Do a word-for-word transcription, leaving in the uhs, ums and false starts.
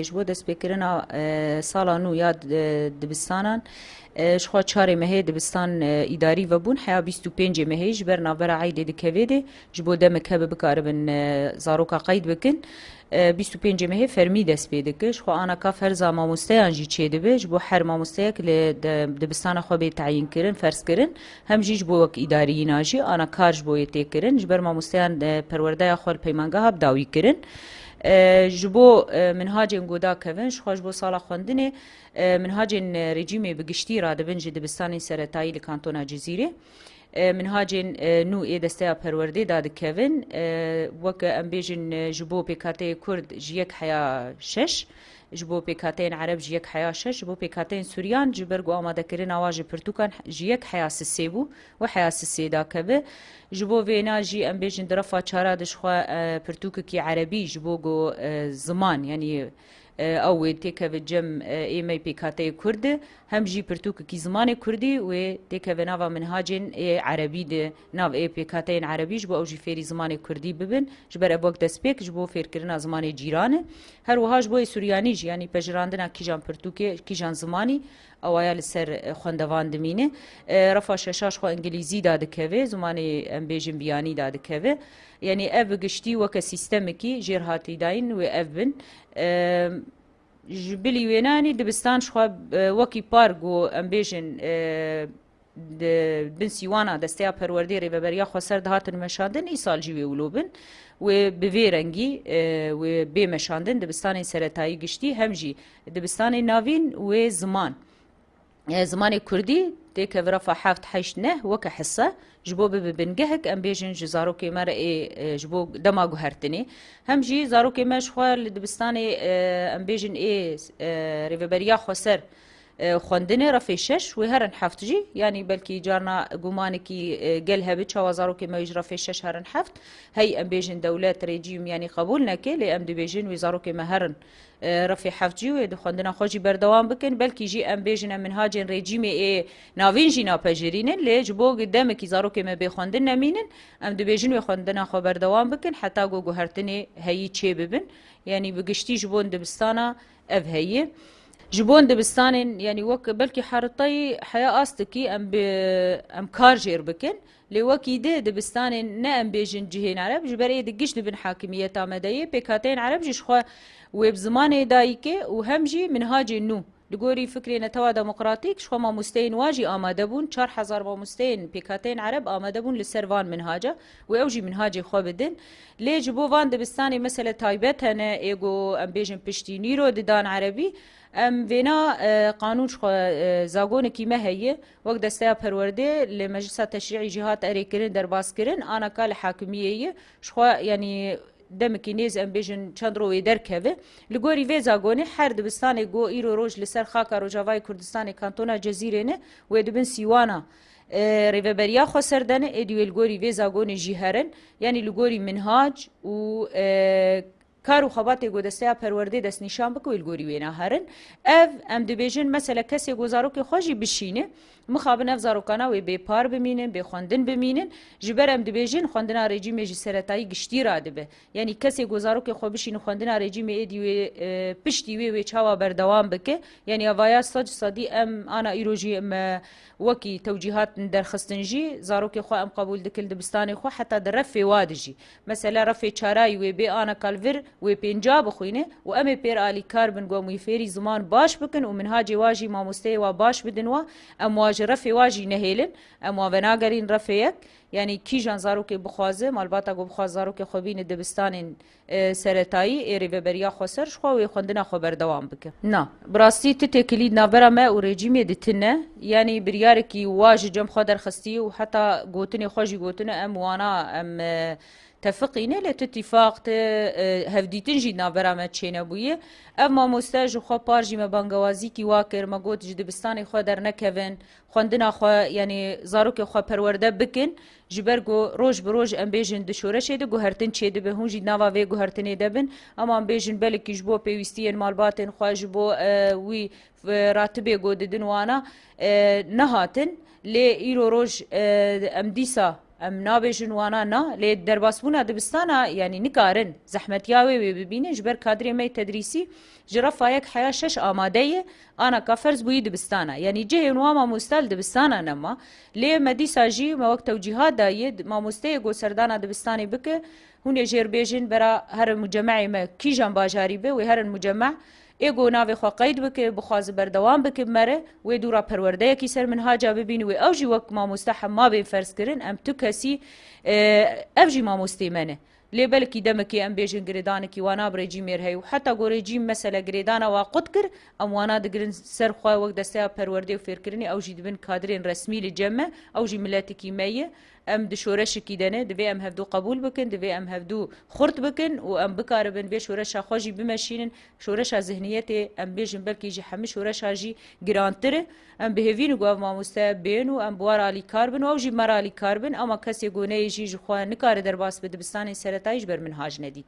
Ji bo destpêkirina, e, sala nû ya, e, dibistanan, e, ji xwe çarê mehê dibistan, e, îdarî vebûn, heya bîst û pêncê mehê ji ber navbera eydê dikevê dê, ji bo demik hebe bikaribin, e, zaroka qeyd bikin. E, bîst û pêncê mehê fermî dest pê dike. Ji xwe ana ka ferza mamosteyan jî çêdibe, ji bo her mamosteyek li de-, dibistana xwe bê teyîn kirin, ferz kirin, hem jî ji bo wek îdariyîna jî ana kar ji bo yê tê kirin, ji ber mamosteyan, e, perwerdeya xwe li peymangeha bi dawî kirin. E, ji bo, e, minhacên ku dakevin, ji xwe ji bo sala xwendinê, e, minhacên, e, rejîmê bi giştî radibin ji dibistanên seretayî li Kantona Cizîrê. E, minhacên, e, nû ê desteya perwerdê dadikevin. E, weke em bêjin, e, ji bo pêkhateyê Kurd ji yek heya şeş, ji bo pêkhateyên Ereb ji yek heya şeş, ji bo pêkhateyên Suryan ji ber ku amadekirina wa ji pirtûkan ji yek heya sisê bû, we heya sisê dakeve. Ji bo vêna jî em bêjin di refa çara de ji xwe, e, pirtûkekî Erebî ji bo ku, e, ziman, yanî, e, ew wê têkeve cem, e, ê me pêkhateyê Kurd de, hem jî pirtûkekî zimanê Kurdî wê têkeve nava minhacên ê Erebî de, nav ê pêkhateyên Erebî ji bo ew jî fêrî zimanê Kurdî bibin. Ji ber ev wek destpêk ji bo fêrkirina zimanê cîran e. Her wiha ji bo ê Suryanî jî, yanî pejirandina kîjan pirtûkê, kîjan zimanî, ewaya li ser, e, xwendevan dimîne. E, refa şeşa ji xwe Îngilîzî dadikeve, zimanê em bêjin biyanî dadikeve. Yanî ev bi giştî weke sîstemekî jêrhatîdayîn wê ev bin. E, ji bilî wêne, yanî dibistan ji xwe, e, wekî par ku em bêjin, e, di bin sîwana desteya perwerdê rêveberiya xweser dihatin meşandin, îsal jî wê wilo bin. Wê bi vê rengî, e, wê bê meşandin dibistanên seretayî giştî, hem jî dibistanên navîn wê ziman. E, zimanê Kurdî têkeve refa heft, heşt, neh weke hise, ji bo bibe bingehek, em bêjin, ji zarokê me re ê, e, ji bo dema guhertinê. Hem jî zarokê me ji xwe li dibistanê, e, em bêjin ê, e, rêveberiya xweser, e, xwendinê refê şeş, wê herin heft jî, yanî belkî carna gumanekî, e, gel hebe, çawa zarokê me ji refê şeş herin heft, hey em bêjin dewlet, rejîm, yanî qebûl neke, lê em dibêjin wê zarokê me herin, e, refê heft jî wê di xwendina xwe jî berdewam bikin. Belkî jî em bêjin em minhacên rejîmê ê navîn jî napejirînin, lê ji bo demekî zarokê me bê xwendin nemînin, em dibêjin wê xwendina xwe berdewam bikin heta ku guhertinê heyî çê bibin. Yanî bi giştî ji bo dibistana ev heye. Ji bo dibistanên, yanî wek belkî heritayî heya astikî em bi, em kar jêr bikin. Lê wekî di dibistanên ne em bêjin cihên Ereb, ji ber ê di giş dibin hakimiyeta me de yê, pêkhateyên Ereb jî ji xwe wê bi zimanê dayikê û hem jî minhacê nû. Li gorî fikrê netewa demokratîk, ji xwe mamosteyên wa jî amade bûn, çar hezar mamosteyên pêkhateyên Ereb amade bûn li ser van minhaca, wê ew jî minhacê xwe bidin. Lê ji bo van dibistanê mesele taybet hene, ê ku em bêjin piştî nîro didan Erebî, em vêna, e, qanûn ji xwe, e, zagonekî me heye, wek desteya perwerdê li Meclisa Teşrî'î jî hat erêkirin, derbaskirin, ana ka li hakimiyê ye, ji xwe, yanî demekî nêz em bêjin çend ro wê derkeve. Li gorî vê zagonê her dibistanê ku îro roj li ser xaka Rojavayê Kurdistanê Kantona Cezîrê ne, wê dibin sîwana, e, rêveberiya xweser de ne, êdî wê li gorî vê zagonê jî herin, yanî li gorî minhac û, e, kar û xebatê ku desteya perwerdê destnîşan bike wê li gorî wê naherin. Ev, em dibêjin, mesele kesê ku zarokê xwe jî bişîne, mixabin ev zarokana wê bê par bimînin, bê xwendin bimînin. Ji ber em dibêjin xwendina rejîmê ji seretayî giştî radibe. Yanî kesê ku zarokê xwe bişîne xwendina rejîmê êdî wê, e, piştî wê wê çawa berdewam bike. Yanî evaya sed sedî em ana îro jî me wekî tewcîhat derxistin jî, zarokê xwe em qebûl dikin dibistanê xwe heta di refê wa de jî. Mesela refê çarayî wê bê ana ka li vir wê pênca bixwîne û em ê pêr alîkar bin ku em wî fêrî ziman baş bikin û minhacê wa jî mamosteyê wa baş bidin wa, em wa ji refê wa jî nehêlin, em wa venagerîn refê yek. Yanî kîjan zarokê bixwaze, malbata ku bixwaze zarokê xwe bîne dibistanên, e, seretayî ê rêveberiya xweser ji xwe wê xwendina xwe berdewam bike. Na, bi rastî ti têkilî di navbera me û rejîmê de tune, yanî biryarekî wa ji cem xwe derxistî û heta gotinê xwe jî gotine em wana, em, e, tefiqîne, lê ti tîfaq, ti, e, hevdîtin jî di navbera me çênebûye. Ev mamoste ji xwe par jî me bangewazîkî wa kir, me got ji dibistanê xwe dernekevin, xwendina xwe, yanî zarokê xwe perwerde bikin, ji ber ku roj bi roj em bêjin di şoreşê de guhertin çêdibe, hûn jî di nava vê guhertinê de bin, ema em bêjin belekî ji bo pêwîstiyên malbatên xwe, ji bo, e, wî, e, ratibê ku didin wana, e, nehatin, lê îro roj, e, em dîsa Em nabêjin wana na, lê derbasbûna dibistana, yanî nikarin zehmetiya wê wê bibînin, ji ber kadrê me yê tedrîsî ji refa yek heya şeş amade ye, ana ka ferz bûyî dibistana. Yanî cihê wan mamoste li dibistana nema. Lê me dîsa jî me wek tewcîhat daye, mamosteyê ku serdana dibistanê bike, hûn ê jêr bêjin bera her mucemeyê me kîjan bajarî be, wê herin muceme, ê ku navê xwe qeyd bike, bixwaze berdewam bike bi me re, wê dûra perwerdeyekî ser minhaca bibîne, wê ew jî wek mamoste hema bên ferz kirin, em tu kesî, e, ev jî mamostê me ne. Lê belkî demekê em bêjin girêdanekî wana bi rejîmê re heye û heta ku rejîm mesele girêdana wa qut kir, em wana digirin ser xwe wek desteya perwerdê û fêrkirinê, ew jî dibin kadrên resmî li cem me, ew jî miletekî me ye. Em di şoreşekî de ne, divê em hevdû qebûl bikin, divê em hevdû xurt bikin û em bikaribin vê şoreşa xwe jî bimeşînin. Şoreşa zihniyetê, em bêjin belkî ji hemî şoreşa jî girantir e. Em bi hêvî ne ku ev mamoste bên û em bi wan re alîkar bin û ew jî bi me re alîkar bin, ama kesê ku neyê jî ji xwe nikare derbas bi dibistanên seretayî ji ber minhac nedît.